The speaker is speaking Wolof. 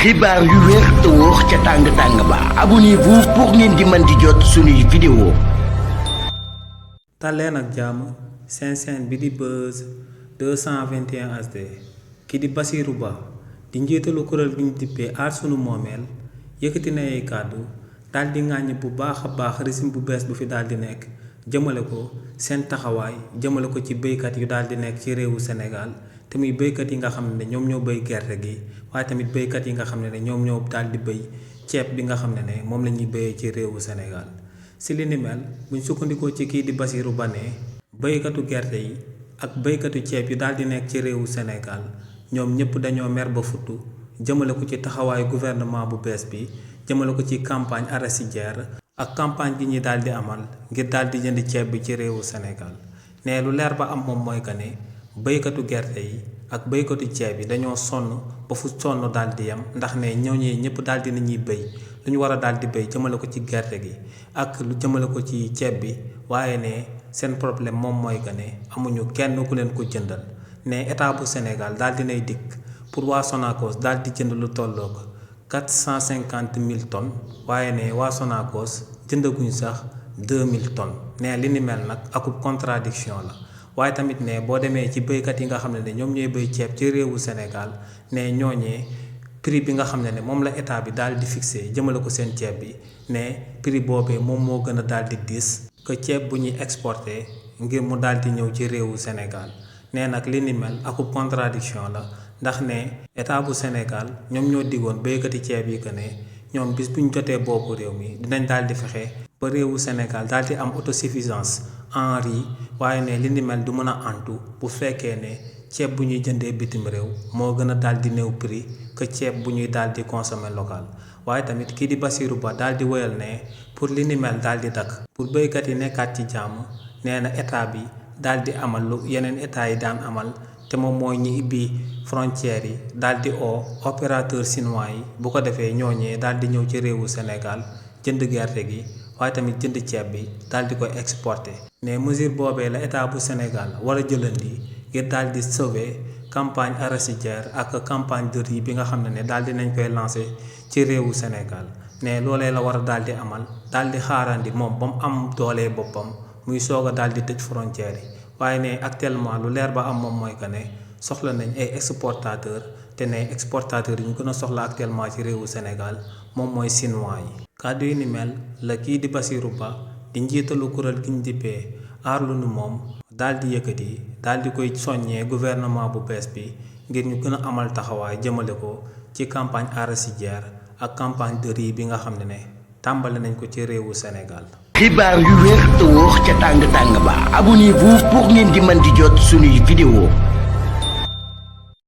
xibaar yu wér te wóor ca tàng ba abonnez-vous pour ngeen di mën di jot suñuy vidéo. tàlleen ak jàmm seen bi di Buzz 221 HD ki di Bassirou Ba di njiitalu kuréel gi ñu dippee aar sunu moomeel yëkkati na ay kàddu daal di ŋàññ bu baax a baax régime bu bees bu fi daal di nekk jëmale ko seen taxawaay jëmale ko ci béykat yu daal di nekk ci réewu Sénégal te muy béykat yi nga xam ne ñoom ñoo béy gerte gi waaye tamit béykat yi nga xam ne ñoom ñoo daal di béy ceeb bi nga xam ne moom la ñuy béyee ci réewu Sénégal. si li ni mel buñ sukkandikoo ci kii di Bassirou Ba ne béykatu gerte yi ak béykatu ceeb yu daal di nekk ci réewu Sénégal ñoom ñëpp dañoo mer ba futtu jëmale ko ci taxawaayu gouvernement bu bees bi jëmale ko ci campagne arachidière ak campagne gi ñuy daal di amal ngir daal di jënd ceeb bi ci réewu Sénégal ne lu leer ba am moom mooy que ne béykatu gerte yi ak béykatu ceeb yi dañoo sonn ba fu sonn daal di yem ndax ne ñooñee ñëpp daal di nañuy béy lu ñu war a daal di béy jëmale ko ci gerte gi ak lu jëmale ko ci ceeb bi waaye ne seen problème moom mooy que ne amuñu kenn ku leen ko jëndal ne état bu Sénégal daal di nay dikk pour waa Sonacos daal di jënd lu tolloo ko 450 000 tonnes waaye ne waa Sonacos jëndaguñ sax 2000 tonnes ne li ni mel nag akub contradiction la. waaye tamit ne boo demee ci béykat yi nga xam ne ñoom ñooy béy ceeb ci réewu Sénégal ne ñooñee prix bi nga xam ne moom la état bi daal di fixé jëmale ko seen ceeb bi ne prix boobee moom moo gën a daal di diis que ceeb bu ñuy exporté ngir mu daal di ñëw ci réewu Sénégal ne nag li ni mel akub contradiction la ndax ne état bu Sénégal ñoom ñoo diggoon béykati ceeb yi que ne ñoom bis bu ñu jotee boobu réew mi dinañ daal di fexe ba réewu Sénégal daal di am autosuffisance en riz waaye ne li ni mel du mën a antu bu fekkee ne ceeb bu ñuy jëndee bitim réew moo gën a daal di néew prix que ceeb bu ñuy daal di consommer local waaye tamit kii di Bassirou Ba daal di woyal ne pour li ni mel daal di dakk pour béykat yi nekkaat ci jàmm nee na état bi daal di amal lu yeneen état yi daan amal te moom mooy ñi ibbi frontières yi daal di oo opérateur chinois yi bu ko defee ñooñee daal di ñëw ci réewu Sénégal jënd gerte gi waaye tamit jënd ceeb bi daal di koy exporté ne mesure boobee la état bu Sénégal war a jëlandi ngir daal di sauver campagne arachidière ak campagne de riz bi nga xam ne daal di nañ koy lancé ci réewu Sénégal ne loolee la war a daal di amal daal di xaarandi moom ba mu am doolee boppam muy soog a daal di tëj frontières yi waaye ne actuellement lu leer ba am moom mooy que ne soxla nañ ay exportateur te ne exportateurs yi ñu gën a soxla actuellement ci réewu Sénégal moom mooy chinois yi. kàddu yi ni mel la kii di Bassirou Ba di njiitalu kuréel gi ñu dippee aar lu nu moom daal di yëkkati daal di koy soññee gouvernement bu bees bi ngir ñu gën a amal taxawaay jëmale ko ci campagne arachidière ak campagne de riz bi nga xam ne tàmbali nañ ko ci réewu Sénégal. xibaar yu wér te wóor ca tàng ba abonnez-vous pour ngeen di mën di jot suñuy vidéo.